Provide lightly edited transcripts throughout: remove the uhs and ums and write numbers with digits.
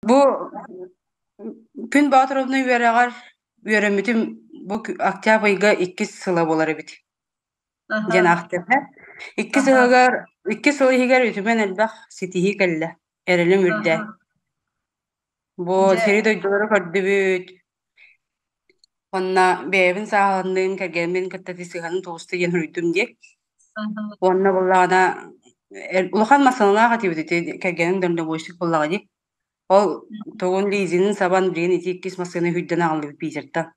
Бу Күн Боотуровна үөрэҕэр үөрэммитим бу октябрь ыйга иккис сыла буолар эбит диэн аахтыаха. Икки сылыгар икки сыл иһигэр үтүмэн элбэх ситиһии кэллэ, эрэлим үрдээн. Бу сири дойдулары көрдүбүт, уонна бэйэбин сааһыланныым, кэргэммин кытта сыһыаным тубуста диэн суруйдум дии. Уонна буоллаҕына улахан массыыналаах этибит ити кэргэним дальнобойщик буоллаҕа дии. Ол тугун лизинин сабан билигин ити иккис массыына үһүйдэн аҕаллыбыт Питертан.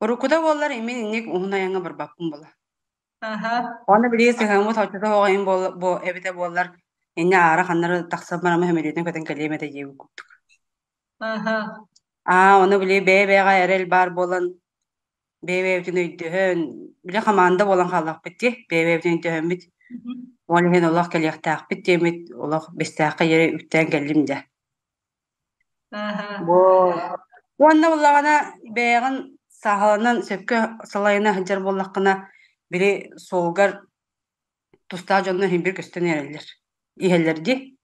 Уруккута буоллар имин инник уһун айаҥҥа барбаппын буола. Уонна билигин сыһыаммыт оччото суох иһин бу эбитэ буоллар инньэ аара ханнары тахсан бараммын сөмөлүөтүн көтөн кэлиэм этэ диэбит курдук. Аа, ону били бэйэ-бэйэҕэ эрэл баар буолан, бэйэ-бэйэбитин өйдөһөн, били хамаанда буолан хааллахпыт дии, бэйэ-бэйэбитин өйдөһөммүт. Ол иһин олох кэлиэхтээхпит диэммит, олох бэстээххэ диэри үктээн кэллим дьэ. Бу уонна буоллаҕына бэйэҕин сааһыланан сөпкө салайына сылдьар буоллаххына, били суолгар тустаах дьоннор иһин биир көстөн эрэллэр, иһэллэр дии.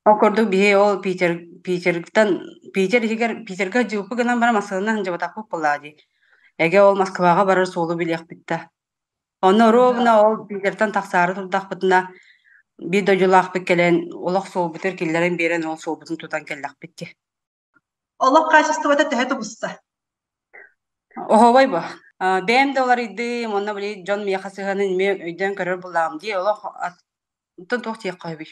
Ол курдук биһи ол Питер Питертан Питер иһигэр Питергэ дьыыппы гынан баран массыынанан сылдьыбатахпыт буоллаҕа дии. Эгэ ол Москваҕа барар суолу билиэхпит да. Онно ровно ол Питертан тахсаары турдахпытына биир дойдулаахпыт кэлэн олох суолбутугар киллэрэн биэрэн ол суолбутун тутан кэллэхпит дии. Олох хаачыстыбата төһө тубуста? Оһуобай бу. Бэйэм да уларыйдым, уонна били дьон миэхэ сыһыанын эмиэ өйдөөн көрөр буллаҕым дии. Олох оттон туох диэххэ сөбүй?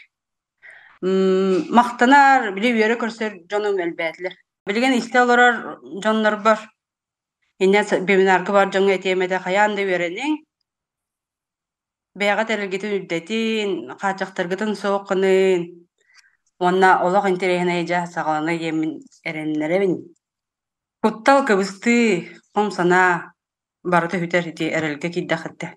Махтанар, били үөрэ көрсөр дьонум элбээтилэр. Билигин истэ олорор дьоннорбор инньэ вебинарга бар дьоҥҥо этиэм этэ хайаан да үөрэниҥ, Бэйэҕит эрэлгитин үрдэтин, хааччахтаргытын суох гыныын уонна олох интэриэһинэй дьэ саҕаланыа диэммин эрэннэрэбин. Куттал, кыбыстыы, хом санаа барыта сүтэр ити эрэлгэ киирдэххиттэ.